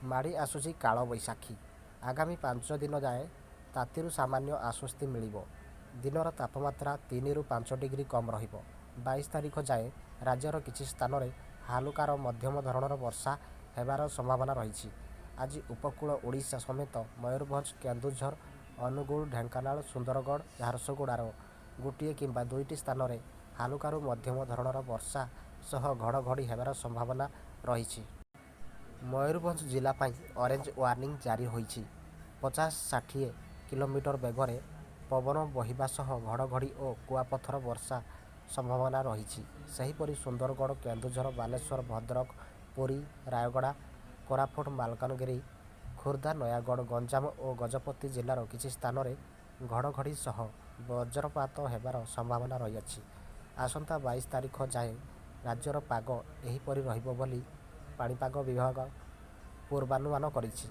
ମାଡ଼ି ଆସୁଛି କାଳବୈଶାଖୀ। ଆଗାମୀ 5 ଦିନ ଯାଏଁ ତାତିରୁ ସାମାନ୍ୟ ଆଶ୍ୱସ୍ତି ମିଳିବ। ଦିନର ତାପମାତ୍ରା 3ରୁ 5 ଡିଗ୍ରୀ କମ୍ ରହିବ। 22 ତାରିଖ ଯାଏଁ ରାଜ୍ୟର କିଛି ସ୍ଥାନରେ ହାଲୁକାରୁ ମଧ୍ୟମ ଧରଣର ବର୍ଷା ହେବାର ସମ୍ଭାବନା ରହିଛି। ଆଜି ଉପକୂଳ ଓଡ଼ିଶା ସମେତ ମୟୂରଭଞ୍ଜ, କେନ୍ଦୁଝର, ଅନୁଗୁଳ, ଢେଙ୍କାନାଳ, ସୁନ୍ଦରଗଡ଼, ଝାରସୁଗୁଡ଼ାର ଗୋଟିଏ କିମ୍ବା ଦୁଇଟି ସ୍ଥାନରେ ହାଲୁକାରୁ ମଧ୍ୟମ ଧରଣର ବର୍ଷା ସହ ଘଡ଼ଘଡ଼ି ହେବାର ସମ୍ଭାବନା ରହିଛି। ମୟୂରଭଞ୍ଜ ଜିଲ୍ଲା ପାଇଁ ଅରେଞ୍ଜ ୱାର୍ଣ୍ଣିଂ ଜାରି ହୋଇଛି। 50-60 କିଲୋମିଟର ବେଗରେ ପବନ ବହିବା ସହ ଘଡ଼ଘଡ଼ି ଓ କୁଆପଥର ବର୍ଷା ସମ୍ଭାବନା ରହିଛି। ସେହିପରି ସୁନ୍ଦରଗଡ଼, କେନ୍ଦୁଝର, ବାଲେଶ୍ୱର, ଭଦ୍ରକ, ପୁରୀ, ରାୟଗଡ଼ା, କୋରାପୁଟ, ମାଲକାନଗିରି, ଖୋର୍ଦ୍ଧା, ନୟାଗଡ଼, ଗଞ୍ଜାମ ଓ ଗଜପତି ଜିଲ୍ଲାର କିଛି ସ୍ଥାନରେ ଘଡ଼ଘଡ଼ି ସହ ବଜ୍ରପାତ ହେବାର ସମ୍ଭାବନା ରହିଛି। ଆସନ୍ତା 22 ତାରିଖ ଯାଏଁ ରାଜ୍ୟର ପାଗ ଏହିପରି ରହିବ ବୋଲି ପାଣିପାଗ ବିଭାଗ ପୂର୍ବାନୁମାନ କରିଛି।